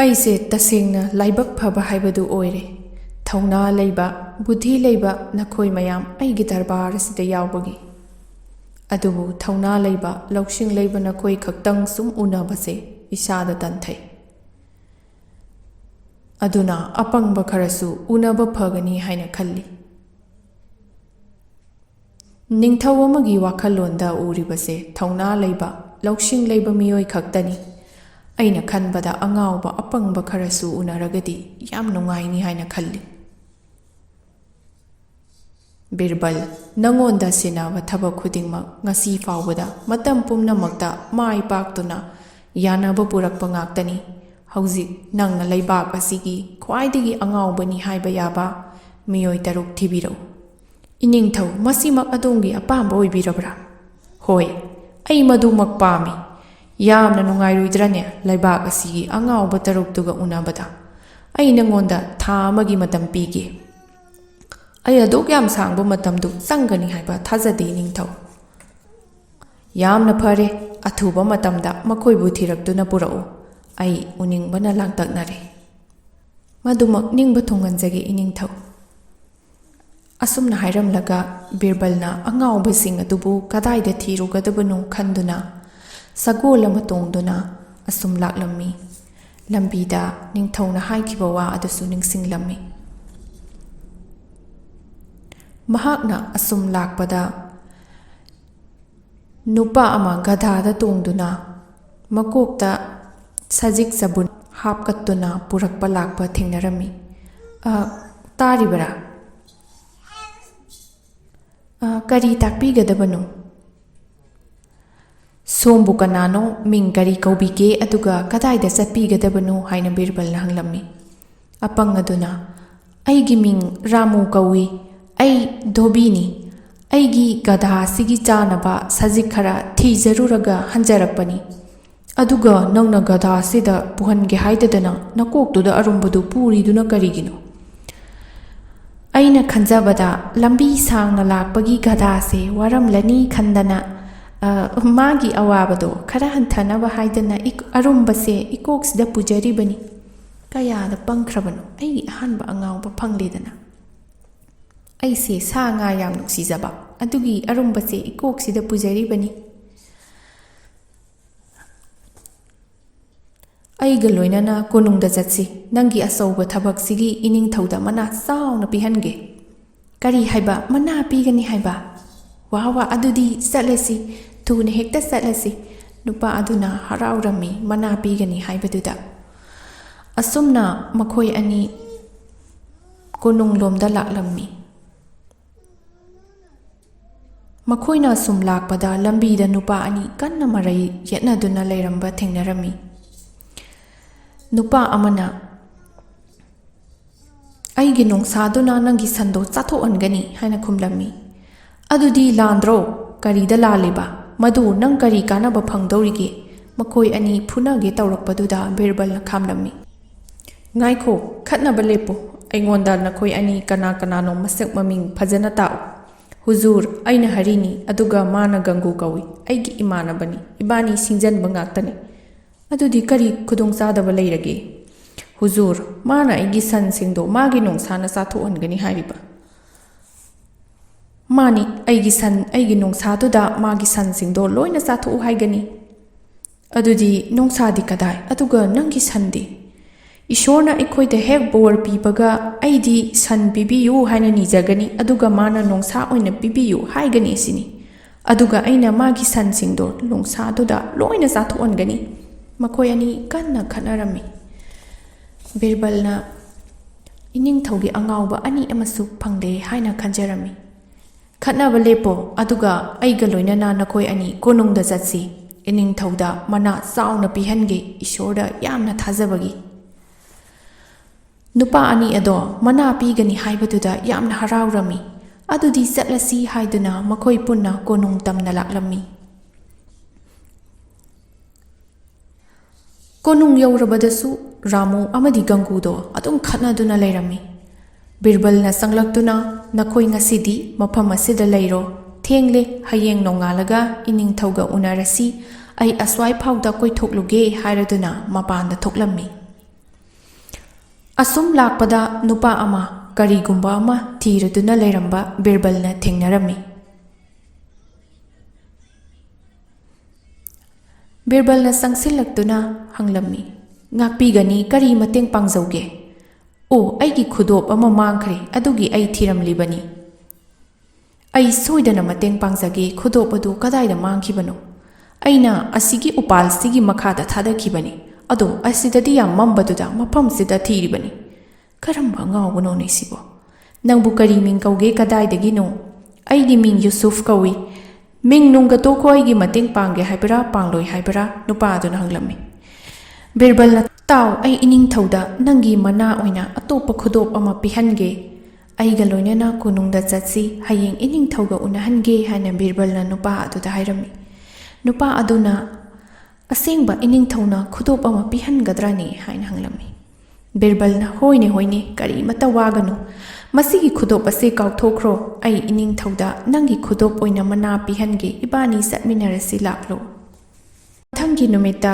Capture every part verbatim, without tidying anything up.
ꯑꯩꯁꯦ ꯇꯁꯦꯡꯅ ꯂꯥꯏꯕꯛ ꯐꯕ ꯍꯥꯏꯕꯗꯨ ꯑꯣꯏꯔꯦ, ꯊꯧꯅꯥ ꯂꯩꯕ, ꯕꯨꯙꯤ ꯂꯩꯕ ꯅꯈꯣꯏ ꯃꯌꯥꯝ ꯑꯩꯒꯤ ꯗꯔꯕꯥꯔ ꯑꯁꯤꯗ ꯌꯥꯎꯕꯒꯤ꯫ ꯑꯗꯨꯕꯨ ꯊꯧꯅꯥ ꯂꯩꯕ, ꯂꯧꯁꯤꯡ ꯂꯩꯕ ꯅꯈꯣꯏ ꯈꯛꯇꯪ ꯁꯨꯝ ꯎꯅꯕꯁꯦ ꯏꯁꯥꯗ ꯇꯟꯊꯩ꯫ ꯑꯗꯨꯅ ꯑꯄꯪꯕ ꯈꯔꯁꯨ ꯎꯅꯕ ꯐꯒꯅꯤ ꯍꯥꯏꯅ ꯈꯜꯂꯤ꯫ ꯅꯤꯡꯊꯧ ꯑꯃꯒꯤ ꯋꯥꯈꯜꯂꯣꯟꯗ ꯎꯔꯤꯕꯁꯦ ꯊꯧꯅꯥ ꯂꯩꯕ, ꯂꯧꯁꯤꯡ ꯂꯩꯕ ꯃꯤꯑꯣꯏ ꯈꯛꯇꯅꯤ꯫ ꯑꯩꯅ ꯈꯟꯕꯗ ꯑꯉꯥꯎꯕ ꯑꯄꯪꯕ ꯈꯔꯁꯨ ꯎꯅꯔꯒꯗꯤ ꯌꯥꯝ ꯅꯨꯡꯉꯥꯏꯅꯤ ꯍꯥꯏꯅ ꯈꯜꯂꯤ꯫ ꯕꯤꯔꯕꯜ, ꯅꯉꯣꯟꯗ ꯁꯤꯟꯅꯕ ꯊꯕꯛ ꯈꯨꯗꯤꯡꯃꯛ ꯉꯁꯤ ꯐꯥꯎꯕꯗ ꯃꯇꯝ ꯄꯨꯝꯅꯃꯛꯇ ꯃꯥꯏ ꯄꯥꯛꯇꯨꯅ ꯌꯥꯅꯕ ꯄꯨꯔꯛꯄ ꯉꯥꯛꯇꯅꯤ꯫ ꯍꯧꯖꯤꯛ ꯅꯪꯅ ꯂꯩꯕꯥꯛ ꯑꯁꯤꯒꯤ ꯈ꯭ꯋꯥꯏꯗꯒꯤ ꯑꯉꯥꯎꯕꯅꯤ ꯍꯥꯏꯕ ꯌꯥꯕ ꯃꯤꯑꯣꯏ ꯇꯔꯨꯛ ꯊꯤꯕꯤꯔꯛꯎ꯫ ꯏꯅꯤꯡꯊꯧ, ꯃꯁꯤꯃꯛ ꯑꯗꯣꯝꯒꯤ ꯑꯄꯥꯝꯕ ꯑꯣꯏꯕꯤꯔꯕ꯭ꯔꯥ? ꯍꯣꯏ, ꯑꯩ ꯃꯗꯨꯃꯛ ꯄꯥꯝꯃꯤ꯫ ꯌꯥꯝꯅ ꯅꯨꯡꯉꯥꯏꯔꯣꯏꯗ꯭ꯔꯅꯦ ꯂꯩꯕꯥꯛ ꯑꯁꯤꯒꯤ ꯑꯉꯥꯎꯕ ꯇꯔꯨꯛꯇꯨꯒ ꯎꯅꯕꯗ? ꯑꯩ ꯅꯉꯣꯟꯗ ꯊꯥ ꯑꯃꯒꯤ ꯃꯇꯝ ꯄꯤꯒꯦ꯫ ꯑꯩ ꯑꯗꯨꯛ ꯌꯥꯝ ꯁꯥꯡꯕ ꯃꯇꯝꯗꯨ ꯆꯪꯒꯅꯤ ꯍꯥꯏꯕ ꯊꯥꯖꯗꯦ, ꯏꯅꯤꯡꯊꯧ꯫ ꯌꯥꯝꯅ ꯐꯔꯦ, ꯑꯊꯨꯕ ꯃꯇꯝꯗ ꯃꯈꯣꯏꯕꯨ ꯊꯤꯔꯛꯇꯨꯅ ꯄꯨꯔꯛꯎ꯫ ꯑꯩ ꯎꯅꯤꯡꯕꯅ ꯂꯥꯡꯇꯛꯅꯔꯦ꯫ ꯃꯗꯨꯃꯛ ꯅꯤꯡꯕ ꯊꯨꯡꯍꯟꯖꯒꯦ, ꯏꯅꯤꯡꯊꯧ꯫ ꯑꯁꯨꯝꯅ ꯍꯥꯏꯔꯝꯂꯒ ꯕꯤꯔꯕꯜꯅ ꯑꯉꯥꯎꯕꯁꯤꯡ ꯑꯗꯨꯕꯨ ꯀꯗꯥꯏꯗ ꯊꯤꯔꯨꯒꯗꯕꯅꯣ ꯈꯟꯗꯨꯅ ꯁꯒꯣꯜ ꯑꯃ ꯇꯣꯡꯗꯨꯅ ꯑꯁꯨꯝ ꯂꯥꯛꯂꯝꯃꯤ꯫ ꯂꯝꯕꯤꯗ ꯅꯤꯡꯊꯧꯅ ꯍꯥꯏꯈꯤꯕ ꯋꯥ ꯑꯗꯨꯁꯨ ꯅꯤꯡꯁꯤꯡꯂꯝꯃꯤ꯫ ꯃꯍꯥꯛꯅ ꯑꯁꯨꯝ ꯂꯥꯛꯄꯗ ꯅꯨꯄꯥ ꯑꯃ ꯒꯙꯥꯗ ꯇꯣꯡꯗꯨꯅ ꯃꯀꯣꯛꯇ ꯁꯖꯤꯛ ꯆꯕꯨꯟ ꯍꯥꯞꯀꯠꯇꯨꯅ ꯄꯨꯔꯛꯄ ꯂꯥꯛꯄ ꯊꯦꯡꯅꯔꯝꯃꯤ꯫ "ꯑ, ꯇꯥꯔꯤꯕꯔꯥ? ꯑ, ꯀꯔꯤ ꯇꯥꯛꯄꯤꯒꯗꯕꯅꯣ?" "ꯁꯣꯝꯕꯨ ꯀꯅꯥꯅꯣ, ꯃꯤꯡ ꯀꯔꯤ ꯀꯧꯕꯤꯒꯦ, ꯑꯗꯨꯒ ꯀꯗꯥꯏꯗ ꯆꯠꯄꯤꯒꯗꯕꯅꯣ?" ꯍꯥꯏꯅ ꯕꯤꯔꯕꯜꯅ ꯍꯪꯂꯝꯃꯤ꯫ ꯑꯄꯪ ꯑꯗꯨꯅ, "ꯑꯩꯒꯤ ꯃꯤꯡ ꯔꯥꯃꯨ ꯀꯧꯏ꯫ ꯑꯩ ꯙꯣꯕꯤꯅꯤ꯫ ꯑꯩꯒꯤ ꯒꯙꯥ ꯑꯁꯤꯒꯤ ꯆꯥꯅꯕ ꯁꯖꯤꯛ ꯈꯔ ꯊꯤꯖꯔꯨꯔꯒ ꯍꯟꯖꯔꯛꯄꯅꯤ꯫ ꯑꯗꯨꯒ ꯅꯪꯅ ꯒꯙꯥ ꯑꯁꯤꯗ ꯄꯨꯍꯟꯒꯦ ꯍꯥꯏꯗꯗꯅ ꯅꯀꯣꯛꯇꯨꯗ ꯑꯔꯨꯝꯕꯗꯨ ꯄꯨꯔꯤꯗꯨꯅ ꯀꯔꯤꯒꯤꯅꯣ?" "ꯑꯩꯅ ꯈꯟꯖꯕꯗ ꯂꯝꯕꯤ ꯁꯥꯡꯅ ꯂꯥꯛꯄꯒꯤ ꯒꯙꯥꯁꯦ ꯋꯥꯔꯝꯂꯅꯤ ꯈꯟꯗꯅ, ꯑ, ꯃꯥꯒꯤ ꯑꯋꯥꯕꯗꯣ ꯈꯔ ꯍꯟꯊꯅꯕ ꯍꯥꯏꯗꯅ ꯏꯛ-, ꯑꯔꯨꯝꯕꯁꯦ ꯏꯀꯣꯛꯁꯤꯗ ꯄꯨꯖꯔꯤꯕꯅꯤ꯫ ꯀꯌꯥꯗ ꯄꯪꯈ꯭ꯔꯕꯅꯣ, ꯑꯩꯒꯤ ꯑꯍꯥꯟꯕ ꯑꯉꯥꯎꯕ ꯐꯪꯂꯦꯗꯅ꯫ ꯑꯩꯁꯦ ꯁꯥ ꯉꯥ ꯌꯥꯝ ꯅꯨꯡꯁꯤꯖꯕ, ꯑꯗꯨꯒꯤ ꯑꯔꯨꯝꯕꯁꯦ ꯏꯀꯣꯛꯁꯤꯗ ꯄꯨꯖꯔꯤꯕꯅꯤ꯫ ꯑꯩꯒ ꯂꯣꯏꯅꯅ ꯀꯣꯅꯨꯡꯗ ꯆꯠꯁꯤ꯫ ꯅꯪꯒꯤ ꯑꯆꯧꯕ ꯊꯕꯛꯁꯤꯒꯤ ꯏꯅꯤꯡꯊꯧꯗ ꯃꯅꯥ ꯆꯥꯎꯅ ꯄꯤꯍꯟꯒꯦ꯫ ꯀꯔꯤ ꯍꯥꯏꯕ? ꯃꯅꯥ ꯄꯤꯒꯅꯤ ꯍꯥꯏꯕ? ꯋꯥ ꯋꯥ, ꯑꯗꯨꯗꯤ ꯆꯠꯂꯁꯤ, ꯊꯨꯅ ꯍꯦꯛꯇ ꯆꯠꯂꯁꯤ꯫ ꯅꯨꯄꯥ ꯑꯗꯨꯅ ꯍꯔꯥꯎꯔꯝꯃꯤ ꯃꯅꯥ ꯄꯤꯒꯅꯤ ꯍꯥꯏꯕꯗꯨꯗ꯫ ꯑꯁꯨꯝꯅ ꯃꯈꯣꯏ ꯑꯅꯤ ꯀꯣꯅꯨꯡꯂꯣꯝꯗ ꯂꯥꯛꯂꯝꯃꯤ꯫ ꯃꯈꯣꯏꯅ ꯁꯨꯝ ꯂꯥꯛꯄꯗ ꯂꯝꯕꯤꯗ ꯅꯨꯄꯥ ꯑꯅꯤ ꯀꯟꯅ ꯃꯔꯩ ꯌꯦꯠꯅꯗꯨꯅ ꯂꯩꯔꯝꯕ ꯊꯦꯡꯅꯔꯝꯃꯤ꯫ ꯅꯨꯄꯥ ꯑꯃꯅ, "ꯑꯩꯒꯤ ꯅꯣꯡꯁꯥꯗꯨꯅ ꯅꯪꯒꯤ ꯁꯟꯗꯣ ꯆꯥꯊꯣꯛꯍꯟꯒꯅꯤ" ꯍꯥꯏꯅ ꯈꯨꯝꯂꯝꯃꯤ꯫ "ꯑꯗꯨꯗꯤ ꯂꯥꯟꯗ꯭ꯔꯣ? ꯀꯔꯤꯗ ꯂꯥꯜꯂꯤꯕ? ꯃꯗꯨ ꯅꯪ ꯀꯔꯤ ꯀꯥꯟꯅꯕ ꯐꯪꯗꯧꯔꯤꯒꯦ?" ꯃꯈꯣꯏ ꯑꯅꯤ ꯐꯨꯅꯒꯦ ꯇꯧꯔꯛꯄꯗꯨꯗ ꯕꯤꯔꯕꯜꯅ ꯈꯥꯝꯂꯝꯃꯤ꯫ "ꯉꯥꯏꯈꯣ, ꯈꯠꯅꯕ ꯂꯦꯞꯄꯨ꯫ ꯑꯩꯉꯣꯟꯗ ꯅꯈꯣꯏ ꯑꯅꯤ ꯀꯅꯥ ꯀꯅꯥꯅꯣ ꯃꯁꯛ ꯃꯃꯤꯡ ꯐꯖꯅ ꯇꯥꯛꯎ꯫" "ꯍꯨꯖꯨꯔ, ꯑꯩꯅ ꯍꯔꯤꯅꯤ, ꯑꯗꯨꯒ ꯃꯥꯅ ꯒꯪꯒꯨ ꯀꯧꯏ꯫ ꯑꯩꯒꯤ ꯏꯃꯥꯟꯅꯕꯅꯤ꯫ ꯏꯕꯥꯅꯤ ꯁꯤꯡꯖꯟꯕ ꯉꯥꯛꯇꯅꯤ꯫" "ꯑꯗꯨꯗꯤ ꯀꯔꯤ ꯈꯨꯗꯣꯡꯆꯥꯗꯕ ꯂꯩꯔꯒꯦ?" "ꯍꯨꯖꯨꯔ, ꯃꯥꯅ ꯑꯩꯒꯤ ꯁꯟꯁꯤꯡꯗꯣ ꯃꯥꯒꯤ ꯅꯣꯡꯁꯥꯅ ꯆꯥꯊꯣꯛꯍꯟꯒꯅꯤ ꯍꯥꯏꯔꯤꯕ꯫" "ꯃꯥꯅꯤ, ꯑꯩꯒꯤ ꯁꯟ, ꯑꯩꯒꯤ ꯅꯣꯡꯁꯥꯗꯨꯗ ꯃꯥꯒꯤ ꯁꯟꯁꯤꯡꯗꯣ ꯂꯣꯏꯅ ꯆꯥꯊꯣꯛꯎ ꯍꯥꯏꯒꯅꯤ꯫" "ꯑꯗꯨꯗꯤ ꯅꯣꯡꯁꯥꯗꯤ ꯀꯗꯥꯏ? ꯑꯗꯨꯒ ꯅꯪꯒꯤ ꯁꯟꯗꯤ?" "ꯏꯁꯣꯔꯅ ꯑꯩꯈꯣꯏꯗ ꯍꯦꯛ ꯕꯣꯔ ꯄꯤꯕꯒ ꯑꯩꯗꯤ ꯁꯟ ꯄꯤꯕꯤꯌꯨ ꯍꯥꯏꯅ ꯅꯤꯖꯒꯅꯤ, ꯑꯗꯨꯒ ꯃꯥꯅ ꯅꯣꯡꯁꯥ ꯑꯣꯏꯅ ꯄꯤꯕꯤꯌꯨ ꯍꯥꯏꯒꯅꯤ ꯁꯤꯅꯤ꯫ ꯑꯗꯨꯒ ꯑꯩꯅ ꯃꯥꯒꯤ ꯁꯟꯁꯤꯡꯗꯣ ꯅꯣꯡꯁꯥꯗꯨꯗ ꯂꯣꯏꯅ ꯆꯥꯊꯣꯛꯍꯟꯒꯅꯤ꯫" ꯃꯈꯣꯏ ꯑꯅꯤ ꯀꯟꯅ ꯈꯠꯅꯔꯝꯃꯤ꯫ ꯕꯤꯔꯕꯜꯅ ꯏꯅꯤꯡꯊꯧꯒꯤ ꯑꯉꯥꯎꯕ ꯑꯅꯤ ꯑꯃꯁꯨ ꯐꯪꯂꯦ ꯍꯥꯏꯅ ꯈꯟꯖꯔꯝꯃꯤ꯫ "ꯈꯠꯅꯕ ꯂꯦꯞꯄꯣ, ꯑꯗꯨꯒ ꯑꯩꯒ ꯂꯣꯏꯅꯅ ꯅꯈꯣꯏ ꯑꯅꯤ ꯀꯣꯅꯨꯡꯗ ꯆꯠꯁꯤ꯫ ꯏꯅꯤꯡꯊꯧꯗ ꯃꯅꯥ ꯆꯥꯎꯅ ꯄꯤꯍꯟꯒꯦ, ꯏꯁꯣꯔꯗ ꯌꯥꯝꯅ ꯊꯥꯖꯕꯒꯤ꯫" ꯅꯨꯄꯥ ꯑꯅꯤ ꯑꯗꯣ ꯃꯅꯥ ꯄꯤꯒꯅꯤ ꯍꯥꯏꯕꯗꯨꯗ ꯌꯥꯝꯅ ꯍꯔꯥꯎꯔꯝꯃꯤ꯫ "ꯑꯗꯨꯗꯤ ꯆꯠꯂꯁꯤ" ꯍꯥꯏꯗꯨꯅ ꯃꯈꯣꯏ ꯄꯨꯟꯅ ꯀꯣꯅꯨꯡ ꯇꯝꯅ ꯂꯥꯛꯂꯝꯃꯤ꯫ ꯀꯣꯅꯨꯡ ꯌꯧꯔꯕꯗꯁꯨ ꯔꯥꯃꯨ ꯑꯃꯗꯤ ꯒꯪꯒꯨꯗꯣ ꯑꯗꯨꯝ ꯈꯠꯅꯗꯨꯅ ꯂꯩꯔꯝꯃꯤ꯫ ꯕꯤꯔꯕꯜꯅ ꯆꯪꯂꯛꯇꯨꯅ, "ꯅꯈꯣꯏ ꯉꯁꯤꯗꯤ ꯃꯐꯝ ꯑꯁꯤꯗ ꯂꯩꯔꯣ, ꯊꯦꯡꯂꯦ, ꯍꯌꯦꯡ ꯅꯣꯡꯉꯥꯜꯂꯒ ꯏꯅꯤꯡꯊꯧꯒ ꯎꯅꯔꯁꯤ, ꯑꯩ ꯑꯁ꯭ꯋꯥꯏ ꯐꯥꯎꯗ ꯀꯣꯏꯊꯣꯛꯂꯨꯒꯦ" ꯍꯥꯏꯔꯗꯨꯅ ꯃꯄꯥꯟꯗ ꯊꯣꯛꯂꯝꯃꯤ꯫ ꯑꯁꯨꯝ ꯂꯥꯛꯄꯗ ꯅꯨꯄꯥ ꯑꯃ ꯀꯔꯤꯒꯨꯝꯕ ꯑꯃ ꯊꯤꯔꯗꯨꯅ ꯂꯩꯔꯝꯕ ꯕꯤꯔꯕꯜꯅ ꯊꯦꯡꯅꯔꯝꯃꯤ꯫ ꯕꯤꯔꯕꯜꯅ ꯆꯪꯁꯤꯜꯂꯛꯇꯨꯅ ꯍꯪꯂꯝꯃꯤ, "ꯉꯥꯛꯄꯤꯒꯅꯤ, ꯀꯔꯤ ꯃꯇꯦꯡ ꯄꯥꯡꯖꯧꯒꯦ?" "ꯑꯣ, ꯑꯩꯒꯤ ꯈꯨꯗꯣꯞ ꯑꯃ ꯃꯥꯡꯈ꯭ꯔꯦ, ꯑꯗꯨꯒꯤ ꯑꯩ ꯊꯤꯔꯝꯂꯤꯕꯅꯤ꯫ ꯑꯩ ꯁꯣꯏꯗꯅ ꯃꯇꯦꯡ ꯄꯥꯡꯖꯒꯦ, ꯈꯨꯗꯣꯞ ꯑꯗꯨ ꯀꯗꯥꯏꯗ ꯃꯥꯡꯈꯤꯕꯅꯣ? ꯑꯩꯅ ꯑꯁꯤꯒꯤ ꯎꯄꯥꯜꯁꯤꯒꯤ ꯃꯈꯥꯗ ꯊꯥꯗꯈꯤꯕꯅꯤ, ꯑꯗꯣ ꯑꯁꯤꯗꯗꯤ ꯌꯥꯝ ꯃꯝꯕꯗꯨꯗ ꯃꯐꯝꯁꯤꯗ ꯊꯤꯔꯤꯕꯅꯤ꯫" "ꯀꯔꯝꯕ ꯑꯉꯥꯎꯕꯅꯣꯅꯦ ꯁꯤꯕꯣ? ꯅꯪꯕꯨ ꯀꯔꯤ ꯃꯤꯡ ꯀꯧꯒꯦ, ꯀꯗꯥꯏꯗꯒꯤꯅꯣ?" "ꯑꯩꯒꯤ ꯃꯤꯡ ꯌꯨꯁꯨꯐ ꯀꯧꯏ꯫" "ꯃꯤꯡ ꯅꯨꯡꯒ ꯇꯣꯛꯈꯣ, ꯑꯩꯒꯤ ꯃꯇꯦꯡ ꯄꯥꯡꯒꯦ ꯍꯥꯏꯕ꯭ꯔꯥ, ꯄꯥꯡꯂꯣꯏ ꯍꯥꯏꯕ꯭ꯔꯥ?" ꯅꯨꯄꯥ ꯑꯗꯨꯅ ꯍꯪꯂꯝꯃꯤ꯫ ꯕꯤꯔꯕꯜꯅ, "ꯇꯥꯎ, ꯑꯩ ꯏꯅꯤꯡꯊꯧꯗ ꯅꯪꯒꯤ ꯃꯅꯥ ꯑꯣꯏꯅ ꯑꯇꯣꯞꯄ ꯈꯨꯗꯣꯞ ꯑꯃ ꯄꯤꯍꯟꯒꯦ꯫ ꯑꯩꯒ ꯂꯣꯏꯅꯅ ꯀꯣꯅꯨꯡꯗ ꯆꯠꯁꯤ, ꯍꯌꯦꯡ ꯏꯅꯤꯡꯊꯧꯒ ꯎꯅꯍꯟꯒꯦ," ꯍꯥꯏꯅ ꯕꯤꯔꯕꯜꯅ ꯅꯨꯄꯥ ꯑꯗꯨꯗ ꯍꯥꯏꯔꯝꯃꯤ꯫ ꯅꯨꯄꯥ ꯑꯗꯨꯅ, "ꯑꯁꯦꯡꯕ ꯏꯅꯤꯡꯊꯧꯅ ꯈꯨꯗꯣꯞ ꯑꯃ ꯄꯤꯍꯟꯒꯗ꯭ꯔꯥꯅꯦ?" ꯍꯥꯏꯅ ꯍꯪꯂꯝꯃꯤ꯫ ꯕꯤꯔꯕꯜꯅ, "ꯍꯣꯏꯅꯦ, ꯍꯣꯏꯅꯦ, ꯀꯔꯤꯃꯠꯇ ꯋꯥꯒꯅꯨ꯫ ꯃꯁꯤꯒꯤ ꯈꯨꯗꯣꯞ ꯑꯁꯤ ꯀꯥꯎꯊꯣꯛꯈ꯭ꯔꯣ꯫ ꯑꯩ ꯏꯅꯤꯡꯊꯧꯗ ꯅꯪꯒꯤ ꯈꯨꯗꯣꯞ ꯑꯣꯏꯅ ꯃꯅꯥ ꯄꯤꯍꯟꯒꯦ꯫ ꯏꯕꯥꯅꯤ ꯆꯠꯃꯤꯟꯅꯔꯁꯤ, ꯂꯥꯛꯂꯣ꯫" ꯃꯊꯪꯒꯤ ꯅꯨꯃꯤꯠꯇ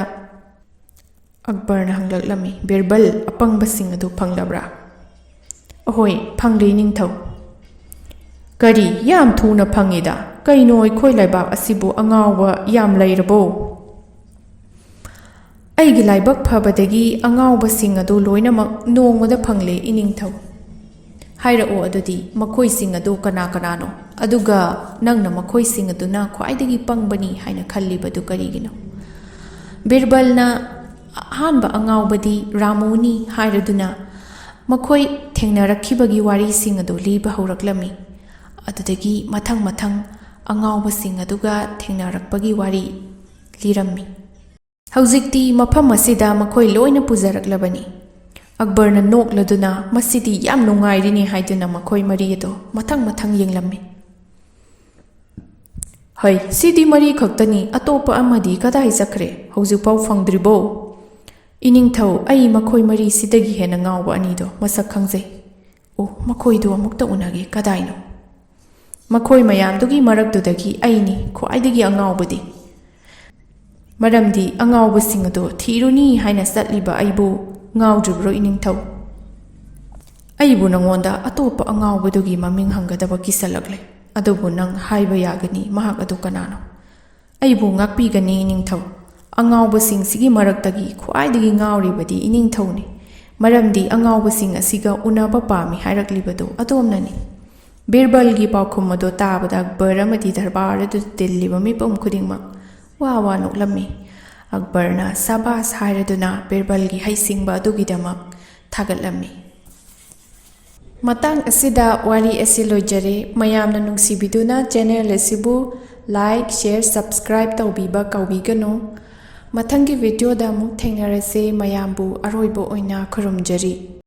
ꯑꯛꯕꯔꯅ ꯍꯪꯂꯛꯂꯝꯃꯤ, "ꯕꯤꯔꯕꯜ, ꯑꯄꯪꯕꯁꯤꯡ ꯑꯗꯨ ꯐꯪꯂꯕ꯭ꯔꯥ?" "ꯑꯍꯣꯏ, ꯐꯪꯂꯦ, ꯏꯅꯤꯡꯊꯧ꯫" "ꯀꯔꯤ, ꯌꯥꯝ ꯊꯨꯅ ꯐꯪꯉꯤꯗ? ꯀꯩꯅꯣ, ꯑꯩꯈꯣꯏ ꯂꯩꯕꯥꯛ ꯑꯁꯤꯕꯨ ꯑꯉꯥꯎꯕ ꯌꯥꯝ ꯂꯩꯔꯕꯣ?" "ꯑꯩꯒꯤ ꯂꯥꯏꯕꯛ ꯐꯕꯗꯒꯤ ꯑꯉꯥꯎꯕꯁꯤꯡ ꯑꯗꯨ ꯂꯣꯏꯅꯃꯛ ꯅꯣꯡꯃꯗ ꯐꯪꯂꯦ, ꯏꯅꯤꯡꯊꯧ꯫" "ꯍꯥꯏꯔꯛꯑꯣ ꯑꯗꯨꯗꯤ, ꯃꯈꯣꯏꯁꯤꯡ ꯑꯗꯨ ꯀꯅꯥ ꯀꯅꯥꯅꯣ? ꯑꯗꯨꯒ ꯅꯪꯅ ꯃꯈꯣꯏꯁꯤꯡ ꯑꯗꯨꯅ ꯈ꯭ꯋꯥꯏꯗꯒꯤ ꯄꯪꯕꯅꯤ ꯍꯥꯏꯅ ꯈꯜꯂꯤꯕꯗꯨ ꯀꯔꯤꯒꯤꯅꯣ?" ꯕꯤꯔꯕꯜꯅ ꯑꯍꯥꯟꯕ ꯑꯉꯥꯎꯕꯗꯤ ꯔꯥꯃꯨꯅꯤ ꯍꯥꯏꯔꯗꯨꯅ ꯃꯈꯣꯏ ꯊꯦꯡꯅꯔꯛꯈꯤꯕꯒꯤ ꯋꯥꯔꯤꯁꯤꯡ ꯑꯗꯨ ꯂꯤꯕ ꯍꯧꯔꯛꯂꯝꯃꯤ꯫ ꯑꯗꯨꯗꯒꯤ ꯃꯊꯪ ꯃꯊꯪ ꯑꯉꯥꯎꯕꯁꯤꯡ ꯑꯗꯨꯒ ꯊꯦꯡꯅꯔꯛꯄꯒꯤ ꯋꯥꯔꯤ ꯂꯤꯔꯝꯃꯤ꯫ ꯍꯧꯖꯤꯛꯇꯤ ꯃꯐꯝ ꯑꯁꯤꯗ ꯃꯈꯣꯏ ꯂꯣꯏꯅ ꯄꯨꯖꯔꯛꯂꯕꯅꯤ꯫ ꯑꯛꯕꯔꯅ ꯅꯣꯛꯂꯗꯨꯅ, "ꯃꯁꯤꯗꯤ ꯌꯥꯝ ꯅꯨꯡꯉꯥꯏꯔꯤꯅꯤ" ꯍꯥꯏꯗꯨꯅ ꯃꯈꯣꯏ ꯃꯔꯤ ꯑꯗꯨ ꯃꯊꯪ ꯃꯊꯪ ꯌꯦꯡꯂꯝꯃꯤ꯫ "ꯍꯩ, ꯁꯤꯗꯤ ꯃꯔꯤ ꯈꯛꯇꯅꯤ, ꯑꯇꯣꯞꯄ ꯑꯃꯗꯤ ꯀꯗꯥꯏ ꯆꯠꯈ꯭ꯔꯦ? ꯍꯧꯖꯤꯛꯐꯥꯎ ꯐꯪꯗ꯭ꯔꯤꯕꯣ?" "ꯏꯅꯤꯡꯊꯧ, ꯑꯩ ꯃꯈꯣꯏ ꯃꯔꯤꯁꯤꯗꯒꯤ ꯍꯦꯟꯅ ꯉꯥꯎꯕ ꯑꯅꯤꯗꯣ ꯃꯁꯛ ꯈꯪꯖꯩ꯫" "ꯑꯣ, ꯃꯈꯣꯏꯗꯨ ꯑꯃꯨꯛꯇ ꯎꯅꯒꯦ, ꯀꯗꯥꯏꯅꯣ?" "ꯃꯈꯣꯏ ꯃꯌꯥꯝꯗꯨꯒꯤ ꯃꯔꯛꯇꯨꯗꯒꯤ ꯑꯩꯅꯤ ꯈ꯭ꯋꯥꯏꯗꯒꯤ ꯑꯉꯥꯎꯕꯗꯤ꯫ ꯃꯔꯝꯗꯤ ꯑꯉꯥꯎꯕꯁꯤꯡ ꯑꯗꯨ ꯊꯤꯔꯨꯅꯤ ꯍꯥꯏꯅ ꯆꯠꯂꯤꯕ ꯑꯩꯕꯨ ꯉꯥꯎꯗ꯭ꯔꯤꯕ꯭ꯔꯣ, ꯏꯅꯤꯡꯊꯧ?" ꯑꯩꯕꯨ ꯅꯉꯣꯟꯗ ꯑꯇꯣꯞꯄ ꯑꯉꯥꯎꯕꯗꯨꯒꯤ ꯃꯃꯤꯡ ꯍꯪꯒꯗꯕ ꯀꯤꯁꯜꯂꯛꯂꯦ꯫ ꯑꯗꯨꯕꯨ ꯅꯪ ꯍꯥꯏꯕ ꯌꯥꯒꯅꯤ, ꯃꯍꯥꯛ ꯑꯗꯨ ꯀꯅꯥꯅꯣ? ꯑꯩꯕꯨ ꯉꯥꯛꯄꯤꯒꯅꯤ, ꯏꯅꯤꯡꯊꯧ꯫ ꯑꯉꯥꯎꯕꯁꯤꯡꯁꯤꯒꯤ ꯃꯔꯛꯇꯒꯤ ꯈ꯭ꯋꯥꯏꯗꯒꯤ ꯉꯥꯎꯔꯤꯕꯗꯤ ꯏꯅꯤꯡꯊꯧꯅꯤ, ꯃꯔꯝꯗꯤ ꯑꯉꯥꯎꯕꯁꯤꯡ ꯑꯁꯤꯒ ꯎꯅꯕ ꯄꯥꯝꯃꯤ ꯍꯥꯏꯔꯛꯂꯤꯕꯗꯨ ꯑꯗꯣꯝꯅꯅꯤ꯫ ꯕꯤꯔꯕꯜꯒꯤ ꯄꯥꯎꯈꯨꯝ ꯑꯗꯨ ꯇꯥꯕꯗ ꯑꯛꯕꯔ ꯑꯃꯗꯤ ꯗꯔꯕꯥꯔ ꯑꯗꯨꯗ ꯇꯤꯜꯂꯤꯕ ꯃꯤꯄꯨꯝ ꯈꯨꯗꯤꯡꯃꯛ ꯋꯥ ꯋꯥ ꯅꯣꯛꯂꯝꯃꯤ꯫ ꯑꯛꯕꯔꯅ ꯁꯥꯕꯥꯁ ꯍꯥꯏꯔꯗꯨꯅ ꯕꯤꯔꯕꯜꯒꯤ ꯍꯩꯁꯤꯡꯕ ꯑꯗꯨꯒꯤꯗꯃꯛ ꯊꯥꯒꯠꯂꯝꯃꯤ꯫ ꯃꯇꯥꯡ ꯑꯁꯤꯗ ꯋꯥꯔꯤ ꯑꯁꯤ ꯂꯣꯏꯖꯔꯦ꯫ ꯃꯌꯥꯝꯅ ꯅꯨꯡꯁꯤꯕꯤꯗꯨꯅ ꯆꯦꯅꯦꯜ ꯑꯁꯤꯕꯨ like, share, subscribe ꯇꯧꯕꯤꯕ ꯀꯥꯎꯕꯤꯒꯅꯨ꯫ ꯃꯊꯪꯒꯤ ꯚꯤꯗꯤꯑꯣꯗ ꯑꯃꯨꯛ ꯊꯦꯡꯅꯔꯁꯦ꯫ ꯃꯌꯥꯝꯕꯨ ꯑꯔꯣꯏꯕ ꯑꯣꯏꯅ ꯈꯨꯔꯨꯝꯖꯔꯤ꯫